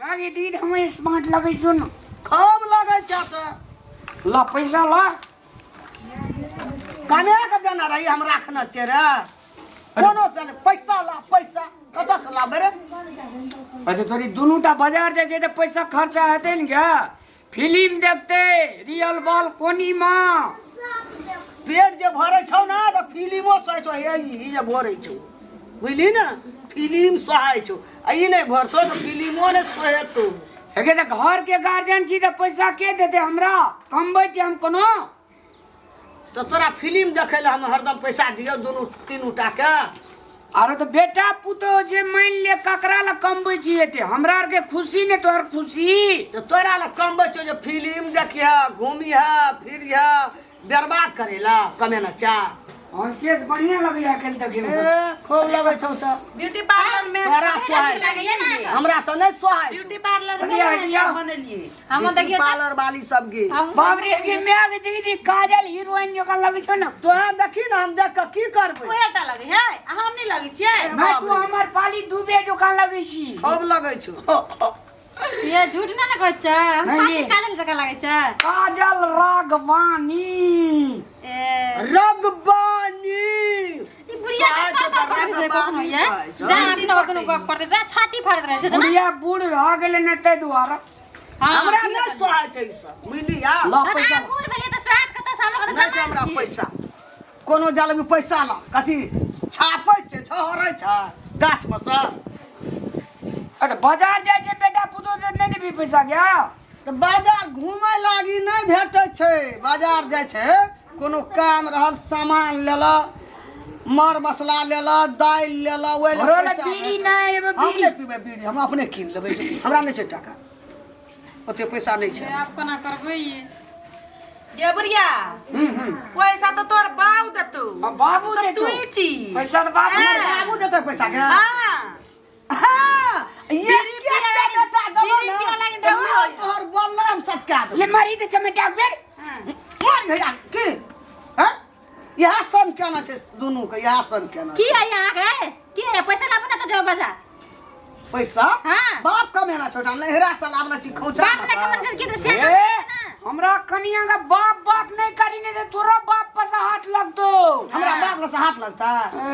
आगे दीद हम स्मार्ट लगै छौ न। खूब लगै छै तऽ। ल पैसा ल। कने के देने रही हम राखने छियै रे। कोनो से नहि, पैसा ला पैसा कतऽ से लाबै रे? अरे तोरी दुनू टा बाजार जाइ छै तऽ पैसा खर्चा हेतै ने गे। फिल्म देखते रियल बॉल कोनी में। पेट जे भरै छौ ने तऽ फिल्मो सहै छौ। हे ई जे भरै छौ बुझली ने, फिल्म सहै छौ आ ई नहि भरतौ तऽ फिल्मो नहि सोहेतौ। हेगे तऽ घर के गार्जियन छी तऽ पैसा के देते हमरा? कमबै छी हम कोनो? तऽ तोरा फिल्म देखै लए हम हरदम पैसा दियौ दुनू तीनू टा के? आरो तऽ बेटा पुतोह जे मान ले ककरा लए कमबै छी एते? हमरा आरके खुशी ने तोहर खुशी। तऽ तोरा लए कमबै छौ जे फिल्म देखिह, घूमिह फिरिह, बर्बाद करे ला कमेना चा। हाँ केस बढ़िया लगैया अकेले देखे में। ए, खूब लगै छौ तऽ। ब्यूटी पार्लर में तोरा सोहाय लगैया ने। हमरा तऽ नहि सोहाय छौ। ब्यूटी पार्लर में बढ़िया, बढ़िया। बनेलिए हम ब्यूटी देखिए पार्लर वाली सब गे। बाप रे गे my के दीदी काजल हीरोइन जकाँ लगै छौ ने। तोरा देखी ने हम देख कऽ की करबै? ओहे टा लगै है आ हम नहि लगै छियै। नहि तू हमर पाली दुबे जकाँ लगै छी। खूब लगै छौ। ये झूठ ना ने कहै छै, हम नहीं। साची काजल जकाँ लगै छै। काजल राघवानी। ए रगबानी। ई बुढ़िया के कर कर पड़ै छै कखनो ये। जा अपना कखनो गप करतै, जा छाती फाड़ैत रहै छै ना। बुढ़िया बूढ़ भऽ गेलै ने ताहि दुआरे। हाँ, हमरा ठीक नहि है। सोहाय छै ई सब बुझलिया। ल पैसा। अहाँ बूढ़ भेलियै तऽ स्वाद कतऽ से, हमरा तऽ नहि छै जवान हमरा छी। पैसा कोनो जलमे। पैसा ला कथी छापै छै, छहरै छै गाछमे सँ। अरे बाजार जाइ छै बेटा पुतोह तऽ नहि देबही पैसा गया? तऽ बाजार घूमे लागी नहि भेटै छै। बाजार जाइ छै कोनो काम रहल, सामान लेलक, मर मसला लेलक, दालि लेलक, ओहि लए घरो लए पैसा बीड़ी भेटै। नहि एगो हम बीड़ी। नहि पीबै बीड़ी, हम अपने कीन लेबै। हमरा नहि छै टाका, ओते पैसा नहि छै। आब कोना करबै ये? गे बुढ़िया, पैसा तो तोर बाऊ देतौ। हाँ, बाबू तो देतौ। तू ही छी। पैसा तऽ बाबू हाँ। देतौ। बाबू देतै पैसा के? हाँ। हाँ, ये बीड़ी के पिया चमेटा देबो बीड़ी ने, पिया लागी तऽ ढेउ मार तोहर बोलना हम सटका देबो। ले मारी तऽ चमेटा के बेर। मारी भैया की? हाँ? इएह सन केना छै दुनू के, इएह सन केना की है अहाँके? की है? पैसा लाबू ने तऽ जाउ बाजार। पैसा? हाँ। बाप कमेना छोटा नहिरा से लाबना छी खौचा। बाप ने कमन छै की तऽ से ए, कमन छै ना। हमरा कनिया के बाप बाप नहीं करी नहीं तो तोरा बाप पर से हाथ लगतो। हमरा बाप से हाथ लगता?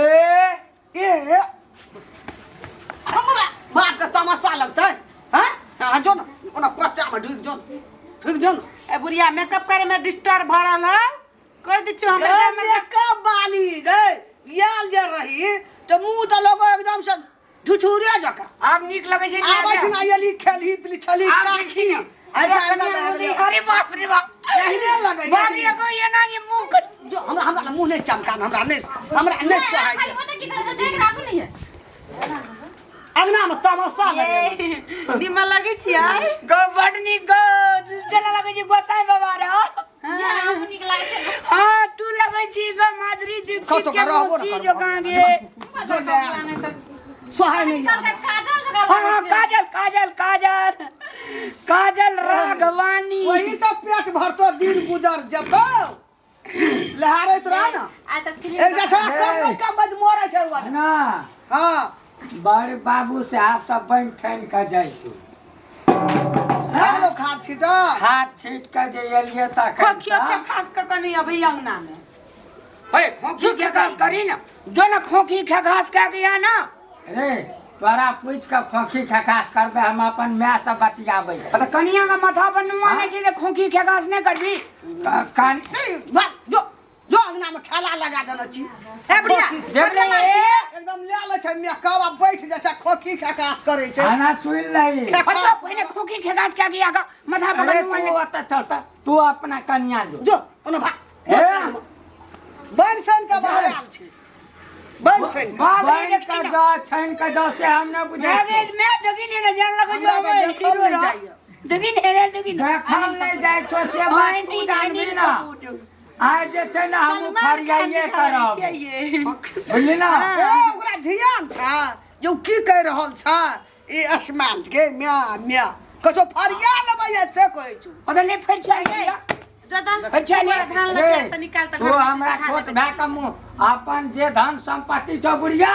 ए ए हमरा बाप के तमाशा लगतै? हैं हाँ जो ना ओना कोचा में ढुक जो न, ढुक जो न। ए बुढ़िया, मेकअप करे में डिस्टर्ब भऽ रहल हौ, कहि दै छियौ हमरा गए जे हमर मेकअप वाली गए आयल जे रही तऽ मुंह तऽ लगो एकदम से झुझुरे जकाँ। आब नीक लगै छै। आबै छी ना एली खेलही पिली छली आब काठी देखी ना। अच्छा अंगा भए गेलै। अरे बाप रे बाप, एहने लगै बाप रे एगो एना जे मुंह कर जो हमरा हमरा मुंह नहि चमका, हमरा नहि हमरा नहि सोहाइ। खाली ओतऽ की करतै, जाके आबू ने ये। अंगना में तमाशा लगे। ये निमन लगै छियै गो, बड नीक गो, जेना लगै छै गोसाई बाबा रे। ये हमहूँ नीक लागै छै ने। हाँ तू लगै छी गो माधुरी दीक्षित खसो के के रहबो न मौसी करबो। जकाँ गे। जो ले सोहाय नहीं कहलकै काजल जकाँ हाँ लागै हाँ छै। काजल काजल काजल काजल राघवानी। वही सब पेट भरतो दिन गुजर जतो लहारैत रह ना। आइ तऽ फिल्म एक छोड़ा कम कम बज मोरे छै वाला। ना। हाँ बड़ बाबू साहब सब बनि ठानि कऽ जाइ छी। हम लोग खाद छीट हाथ छीट कऽ जे एलियै तखन खोखियो के खास कऽ कनि अभी अंगना में। हे खोखी के घास करी ना, जो ना खोखी के घास कह गया ना। रे तोरा पूछि कऽ खोखी खखास करबै? हम अपन माय से बतियाबै छी। अरे कनिया का माथा पर नुआ नहीं छै खोखी के घास नहीं करबी। कान ए, भाग, जो जो अंगना में खेला लगा देने छी। ए बुढ़िया, देख ले। एकदम ले ले छै मेकअप आ बैठ जाइ छै खोखी खकास करै छै। खाना सुनि लही। अच्छा पहले खोखी के घास कह गया का माथा पर अरे नुआ तू नहीं। ओतऽ चलता, तू अपना कनिया जो। जो ओना भाग। ए बन सन के बाहर आयल छै बन सन के। बाप रे बनि देखी कऽ ना। जा छानि कऽ जा से हम नहि बुझै मैं छियौ। मैं देखी नहीं ना जान लगा जो हमरा तऽ देखल हीरो नहि रहा। जाइए। देखी नहीं रे देखी ना। देखल नहि जाइ छौ से हाँ, बात तू नहीं, जानबी नहीं, ना। आइ जे छै ने हम सलमान खान फरियाइए जकाँ लगै करब छियै ये। बुझली ना। ए, ओकरा ध्यान छै जे ओ की कहि रहल छै ई आसमान के म्या म्या कछो फरिया लेबै से कहै छौ। अरे नहीं फिर चाहिए। दादा, अच्छा, ले। धान रे, लगे तऽ निकाल तऽ तू घर में हमरा धान छोट लेबै। भाय के मुँह अपन जे धन संपत्ति छौ बुढ़िया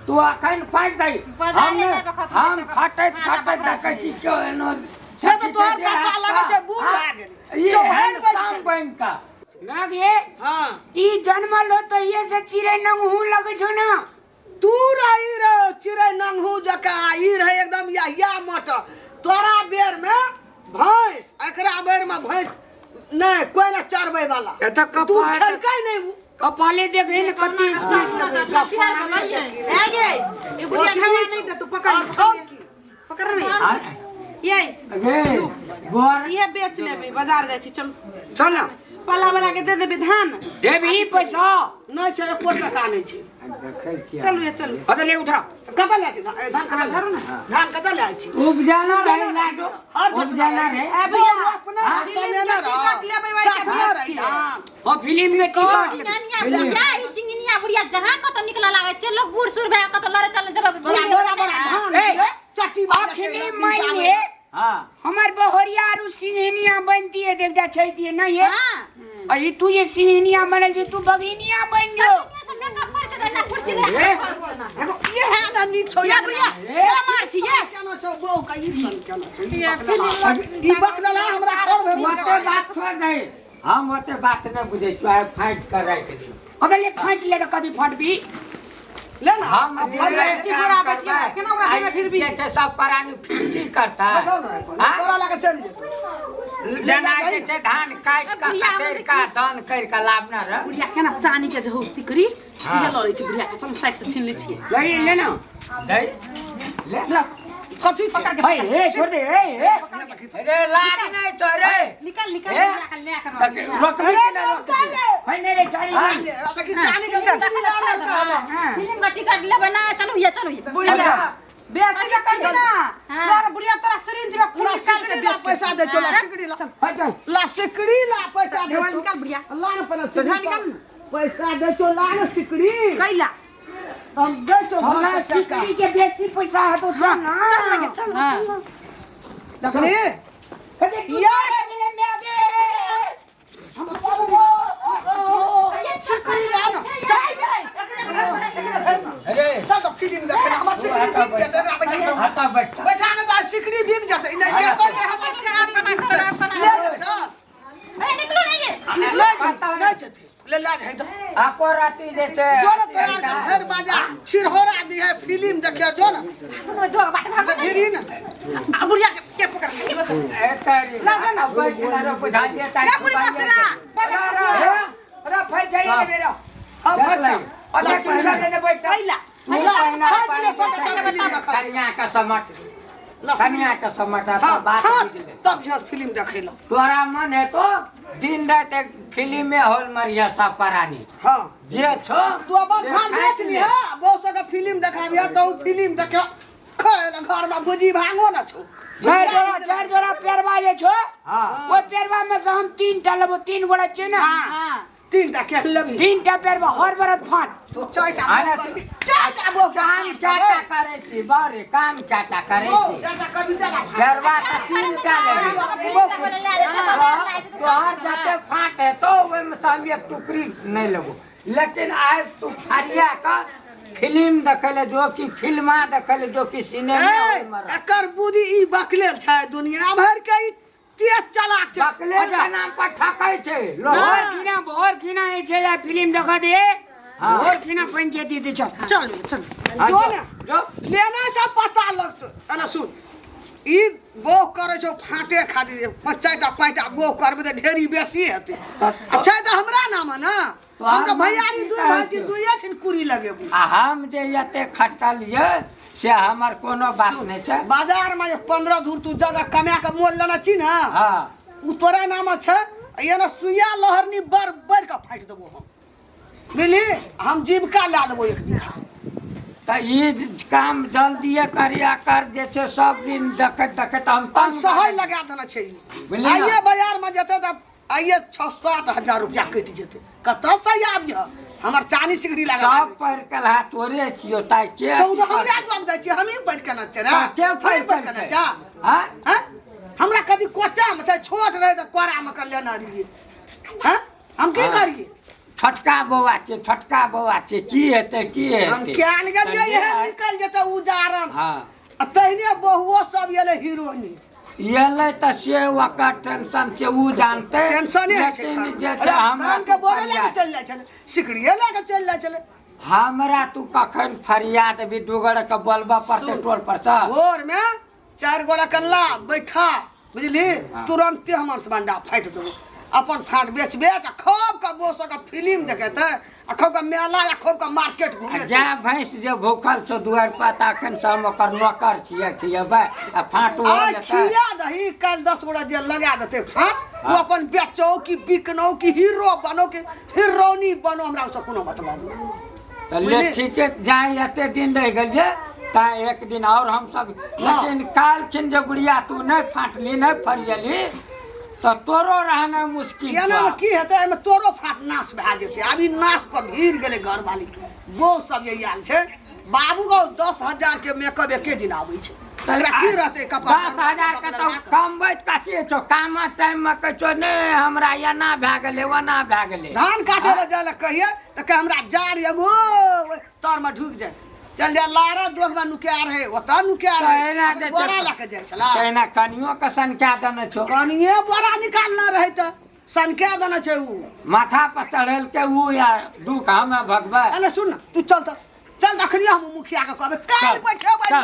तू अखन फाटि दही। बाजारे हम जाय बखत हम पैसा खटैत आटा खटैत बकरा देखै छै। छी केओ एनो से तऽ तोहर दशा लगै छै बूढ़ भए गेलै। ई चौहन हैंडसम बजि गेलै। बनि कऽ ना गे हाँ ई जन्मल हो तो ये से चिड़ै नंगहू लगै छौ ना। तू रही रे चिड़ै नंगहू जकाँ, ई रहे एकदम याहिया मटर। तोरा बेर में भैंस, एकरा बेर में भैंस नहीं, कोई ना चरबै वाला। एतऽ दूध कपाल खेलकै नहीं उ। कपाले देखही ने कते स्पीड लगै छै। ए गे, ई बुढ़िया ढंगा नहीं दे, तू पकड़ आ छौ की? पकड़ रे। ये गे बोर ये बेच लेबै, बाजार जाइ छी, चल। चल ना। पला वाला के दे देबै धान। देबही पैसा? नहीं छै, एको टका नहीं छै। देखै छियै। चलू ये, चलू। अरे ले उठा। कतऽ लए छी धान? ए, धान कतऽ लए? धान कतऽ लए छी? उपजाना रहे लाडो, उपजाना रहे। ए भैया, अपना हाँ? कमेने रह। टिकट लेबै वही के काटने बेच रही के। धान। ओ फिल्म के टिकट। सिंघनिया बुढ़िया, ई सिंघनिया बुढ़िया जहाँ कतौ निकल लागै छै, लोग बूढ़ सूढ़ भए कतौ लड़े चल जब तोरा गोरा गोरा धान ए, दियै, चट्टी बाजा अखनी चलि मान ले हाँ हमर बहोरिया आरू सिंहनिया बनती देख जा छै दिए नहीं है। हाँ आ ई तू जे सिंहनिया बनल जे तू बगिनिया बन जो। दुनिया से मेकअप करै छै त एना कुर्सी लए ए, कऽ छै ना। एगो ये है ना नीक छौ ये बुढ़िया, ए, केना मार छी ये? केना छौ बहू का ई सन केना छौ? ई ये बकलेला। ई बकलेला हमरा घर भेल। ओते बात छोड़ दे, हम ओते बात नहि बुझै छियौ, आइ फाइट कर राखि दियौ। अबे ले फाट ले त कभी फाटबी। ले ना। हम अब दिन फल ले। राति छी बुढ़ा काम बैठिए ना, करबै। केना ओकरा देबै आइ फिर भी? जे छै सब प्राणी फिस्टी करता। बैठो ना एक बार। हाँ? तोरा लगे चलि जेतौ। जेना जे छै धान काटि कऽ बुढ़िया कतरि कऽ दान करि कऽ लाबने रह। बुढ़िया केना चानी के जहू सिकरी इहे लड़ै छै बुढ़िया के, चल साइड से छीन लै छियै। ले ले ना। दै ले। कथी छै? हे हे छोड़ दे हे हे। रे लाज नहि छौ रे। निकाल निकाल। ए, बुढ़िया के लए कऽ तक रोकबी कि नहि रोकबी? है नहीं रे चाड़ी। ले, आ देखी चानी के चटनी ला ले कहबो। फिल्म का टिकट लेबै ना, चलू ये, चलू ये। बुढ़िया बेसी के कथी ना, हाँ। तोरा बुढ़िया तोरा सिरिंज में खून ला निकाल के सिकड़ी ला बेच के। पैसा दे छौ, ला सिकड़ी ला। हट जा। ला सिकड़ी ला पैसा दे ढेवा छौ। निकाल बुढ़िया। ला ना पहिने सिकड़ी निकाल ना। पैसा दे छौ, ला ना सिकड़ी। कैला हम दे छौ हमरा घर पर टका। सिकड़ी के बेसी पैसा हतो तो ना। चल लगे, चल चल। देखली? अबे तू यार गेले मैं आगे। सिकड़ी ला ना। चल रे चल तो फिल्म देखे ला। हमर सिकड़ी बिक जेतै, एकरा बैठा दे। हटा बैठ। बैठा ने तऽ सिकड़ी बिक जेतै। नहि जेतै ने हमर सिकड़ी बिक जेतै। ले जा, चल। ए निकलू ना ये। ले जा, ले जेतै। ले ला जाइ तऽ। एको राति जे छै जो ने तोरा आरके भरि बाजार छिरहोरा दिहे फिल्म देखे जो ना। कोनो जोग बाट भागो ले भिरी ने। आ बुढ़िया के के पकड़ ले बच्चा। ए तारी लगा ना। बैठ ना रो बुझा दिए तारी। ले बुढ़ी बचरा पकड़ ए, अरे फट जाइए मेरा। हाँ, भर चल। अच्छा पैसा लेने बैठ। कैला तू पहिना फाटि गेलै सबटा फिल्म देखै। कनिया के समझ, ला कनिया के समझ हाँ, बात हाँ, बुझि ले। तब झस फिल्म देखै ला। तोरा मन है तो दिन रात एक फिल्म में हॉल मरिया सब प्राणी हाँ जे छो तू अपन से धान खाइत बेच ले। लिह, बहुत सबके फिल्म देखाबिह तऽ उ फिल्म देखे खाय घर में भुजी भांगो ना छौ। चार जोड़ा, चार जोड़ा पेरवा जे छो। हाँ। ओइ पेरवा में से हम तीन टा लेबो, तीन गोड़ा छियै ना। हां तीन टा के लेबही? तीन टा पेरवा हर बरस फाट। तू चारि टा आना बोक करबही, चारि टा बोक काम चाटा करे छी बारे, काम चाटा करे छी। चारि टा करबही तब आ पेरवा तऽ तीन टा लेबही। तोहर जते फाट हेतौ ओहिमे से हम एक टुकड़ी नहि लेबो, लेकिन आइ तू फरिया कऽ फिल्म देखै ले जो कि फिल्मा देखै ले जो कि सिनेमा ए, हॉल मे रह। एकर बुद्धि ई बकलेल छै, दुनिया भरि के ई तेज चालाक छै। बकलेल के नाम पर ठकै छै लोग। भोर खिना, भोर खिना जे छै आ फिल्म देखऽ दे। हाँ। भोर खिना पंचायती दे चल। चल चल। हाँ, जो जो, ने। जो। लेना सब पता लगतौ। एना सुन, ई बोह करै छौ फाटे खातिर, पाँच चारिटा पाँचटा बोह करबै तऽ ढेरी बेसी हेतै। तऽ- आ छै तऽ हमरा नाम ने, हम तऽ तोहर भैयारी मन दुइ की भाइ छी, कहै छौ? दुइए छिन कुरी लगेबू। आ हम जे एते खटल ये से हमर कोनो बात नहि छै। बाजार में जे 15 धूर तू जगह कमा के मोल लेने छी ने, हाँ। उ तोरा नाम छै, आ एना सुइया लहरनी बड़ बढ़ के फाटि देबो हम, बुझली? हम जीविका लए लेबो एक बीघा। तऽ ई काम जल्दिए करिया कर जे छै, सब दिन देखैत देखैत हम और तंग सहै लगा देने छै ई। बुझली ने? आइए बाजार में जेतै तऽ आइए 6-7 हजार रुपया कटि जेतै। कतऽ से आबिह हमर चानी सिगड़ी लगा सब पढ़ के लहा तोरे छियो ताइ के तऽ उ तऽ हमरा जवाब दै छियै, हमही पढ़ि के ने छियै रे। के हमही पढ़ि पढ़ि के ने के चा। हाँ? हाँ? हमरा कभी कोचा में छै, छोट रहे तऽ कोरा में के लेने रहियै। हाँ? हम की हाँ। करियै? छोटका बौआ छै, छोटका बौआ छै, की हेतै की हम हेतै। क्या ने गेलियै, तऽ एहन निकल जेतै उजारन। हँ। आ तहिने बहुओ सब एलै हीरोइनी। एलै तऽ से ओकर टेंशन छै, उ जानतै। टेंशने होइ छै। लेकिन जे छै अरे, हमरा धान के तू बोरे लए के फरियाद चलि जाइ छलै, सिकड़िए लए के चलि जाइ छलै। हमरा तू कखन फरियाद भी डुगर के बोलबऽ पड़तै टोल पर से। भोर में चारि गोरा के ला बैठा, बुझली? हाँ। तुरंते हमर से बंडा फाटि देबो। अपन फाट बेच बेच आ खूब के बोस के फिल्म देखेतै आ खूब के मेला आ खूब के मार्केट आ घुमेतै। गाय भैंस जे भूखल छौ दुआरि पर तऽ अखन से हम ओकर नौकर छियै, खियेबै आ फाट हो आइ जेतै। खिया दही, काल्हि 10 गोरा जे लगा देतै फाट, ओ अपन बेचौ कि बिकनौ कि हीरो बनो कि हीरोनी बनो, हमरा ओहिसँ कोनो मतलब नहि। तऽ ले बुझली? ठीके, जाय एते दिन रहि गेल जे तैं एक दिन और हमसब। लेकिन काल्हिखिन जे बुढ़िया तू नहि फाटली, नहि फरियली तऽ तोरो रहना मुश्किल एना मे छौ। की हेतै? एहिमे तोरो फाट नाश भए जेतै। आब ई नाश पर भीड़ गेलै घरवाली बो सब जे आयल छै। बाबू गो 10,000 के मेकअप एके दिन आबै छै, एकरा की रहतै कपड़ा? 10,000 के तऽ कमबैत कथी छौ? काम टाइम मे कहै छौ नहि हमरा एना भए गेलै, ओना भए गेलै। धान काटे लए जाय लए कहिए तऽ कहे हमरा जाड़ एगो तर मे ढुकि जाय, चल जा लारा दोगमा नुका रहे, ओतऽ नुका रहे। तहिना जे छै- बोरा लए के जाइ छला। तहिना कनियो के सनका देने छौ। कनिए बोरा निकालना रहै तऽ सनका देने छै उ। माथा पर चढ़ेलकै उ या दुख हमे भगबै। अरे सुन न, तू चल तऽ चल, अखनी हम मुखिया के कहबै काल्हि चल, बैठेबै। चल।